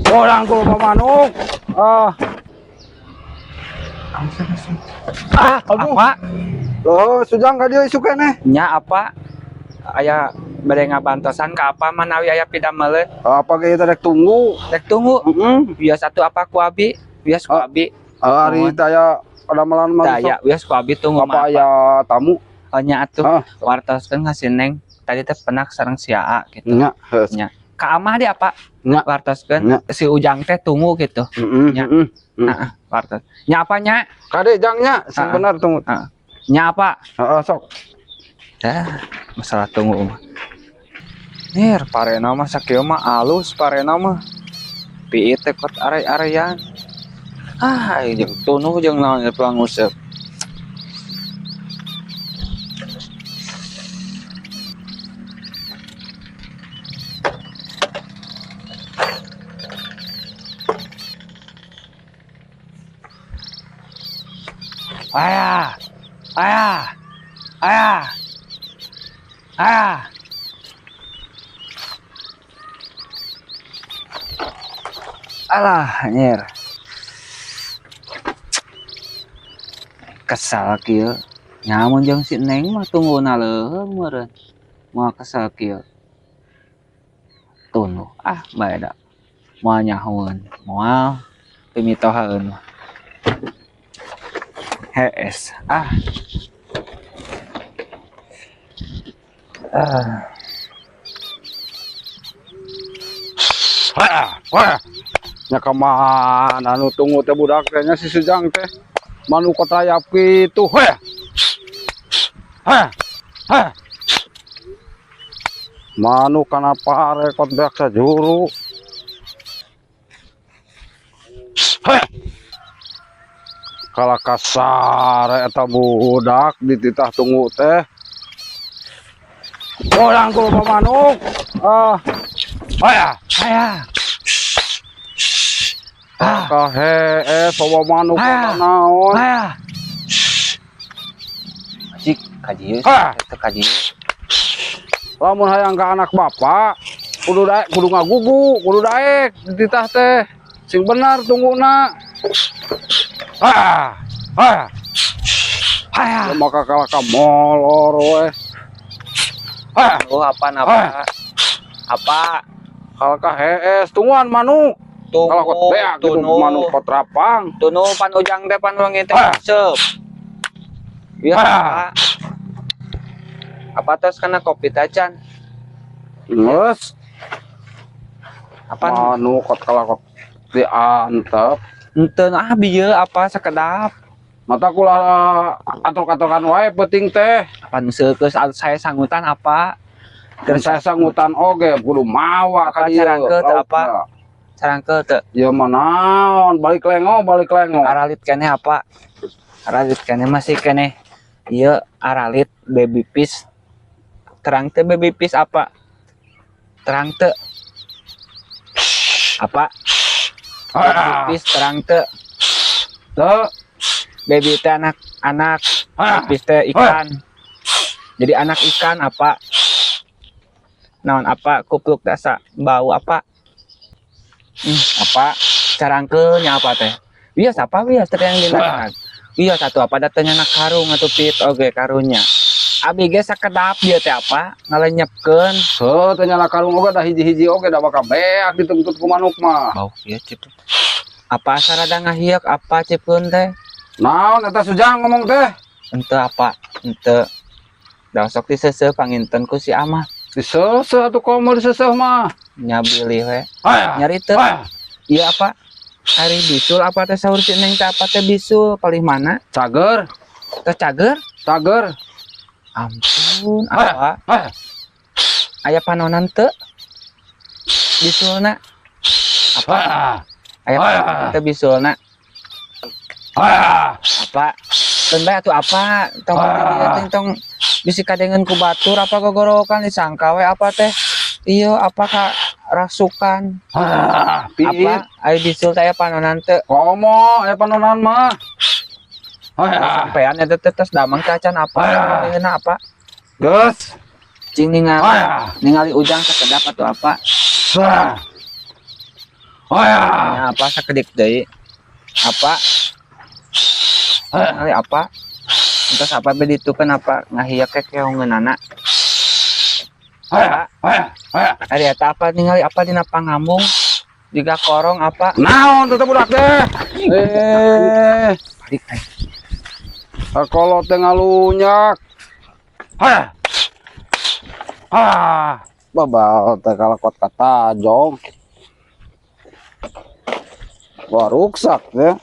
Orang ku loba manuk. Ah. Ah, Aduh. apa? Loh, Sujang ka dieu isuk keneh. Nya apa? Aya bade ngabantosan ka apa manawi aya pidameleun. Apa ge teh rek tunggu. Rek tunggu. Heeh. Biasa atuh apa ku abi? Biasa ku Ah. abi. Ari teh aya padamelan mah. Teu aya, biasa ku abi tunggu Apa mah. aya tamu? Oh, nya atuh. Ah. Wartoskeun ka si Neng. Tadi teh penak sareng si Aa gitu. Nya, heuh. Nya. Ka amah di apa? Nya. Wartoskeun Nya. si Ujang teh tunggu gitu. Heeh, Nya. heeh. Heeh, wartos. Nya apa nya? Kade jang nya, sing Ah. bener tunggu. Nya apa? Heeh, sok. Dah, masalah tunggu mah. Nir, parena mah sakieu mah alus parena mah. Piit teh kot are-arean. Ah, jeung tunuh jeung naon ieu panguseup. Ayah, ayah, ayah, ayah. Alah, anjir. Kesal kieu. Nyamun jeung si Neng mah tungguna leuheung meureun. Moal kesal kieu. Tunduh, ah bae da. Moal nyahoeun, moal pimitohaeun mah. Hees, ah. Ah. Wah, wah. Nya ka mana nu tunggu teh budak teh nya si Sujang teh. Manuk rayap kitu, heh. Heh. Heh. Manuk kana pare kot beak sajuru. Heh. Kala kasar eta budak dititah tunggu teh. Orang ku loba manuk. Ah. Haya. Haya. Ah. Kahe bawa manuk Haya. naon. Haya. Cik kaji Ah. teu kaji. Lamun hayang ka anak bapak, kudu daek, kudu ngagugu, kudu daek dititah teh. Sing bener tungguna. Ah. Ah. Haya. Maka kalah ka molor we. Ah. Oh, apa apa? Apa? Kalah ka hees tungguan manuk. Tunggu, Kalau kot beak gitu manuk kot rapang. Tunu pan Ujang teh pan wengi teh Ah. seup. Biar Ah. apa? Apa tos kana kopi tacan? Geus. Apa? Manuk kot kalah kot diantep. Henteu ah bieu apa sakedap. Mata kula atur-aturan wae penting teh. Apa nu seukeus saya sanggutan apa? Terus saya sanggutan oge kudu mawa Apa ka dieu. carangkeut teu apa? Carangkeut teu? Ya mah naon, balik lengo, balik lengo. Aralit keneh apa? Aralit keneh masih keneh. Ieu aralit baby fish. Terang teu baby fish apa? Terang teu? Apa? Baby fish terang teu? Teu. Baby teh anak-anak, baby fish teh ikan. Jadi anak ikan apa? Naon apa? Kupluk dasa bau apa? Apa? Carangkeulnya apa teh? Biasa apa biasa teh yang dinakan? Iya satu apa datanya nak karung atau pit oge karunya. Abi ge sakedap dia teh apa? Ngalenyepkeun. Heuh teh nyala karung oge da hiji-hiji oge da bakal beak dituntut ku manuk mah. Bau ieu cip. Apa sarada ngahieuk apa cipkeun teh? Naon eta Sujang ngomong teh? Henteu apa? Henteu. Da sok diseuseuh panginten ku si Amah. Diseuseuh atuh komo diseuseuh mah. Nya bilih we. Haya. Nyari teu. Haya. Ieu apa? Hari bisul apa teh sahur si Neng teh apa teh bisul palih mana? Cager. Teh cager? Cager. Ampun, apa? Haya. Aya panonan teu? Bisulna. Apa? Aya panonan teu bisulna? Haya. Apa? Keun bae atuh apa? Tong tong tong bisi kadengeun ku batur apa gogorowokan disangka we apa teh? Iya, apa ka rasukan? Ah, piit. Apa? Aya bisul teh aya panonan teu? Komo aya panonan mah. Sampean eta teh tos damang teh acan apa? Ayeuna apa? Geus. Cing ningali, ningali Ujang sakedap atau apa? Haya. Ya, apa sakedik deui? Apa? Kali apa? Entos apa be ditu kan apa ngahiak ke keongeunana. Haya. Haya. Haya. Ari eta apa ningali apa dina pangambung? Jiga korong apa? Naon teh budak teh? Eh, Balik aing. Kolot teh ngalunyak. Haya. Ah, babal teh kalakot kata jong. Wah, ruksak ya.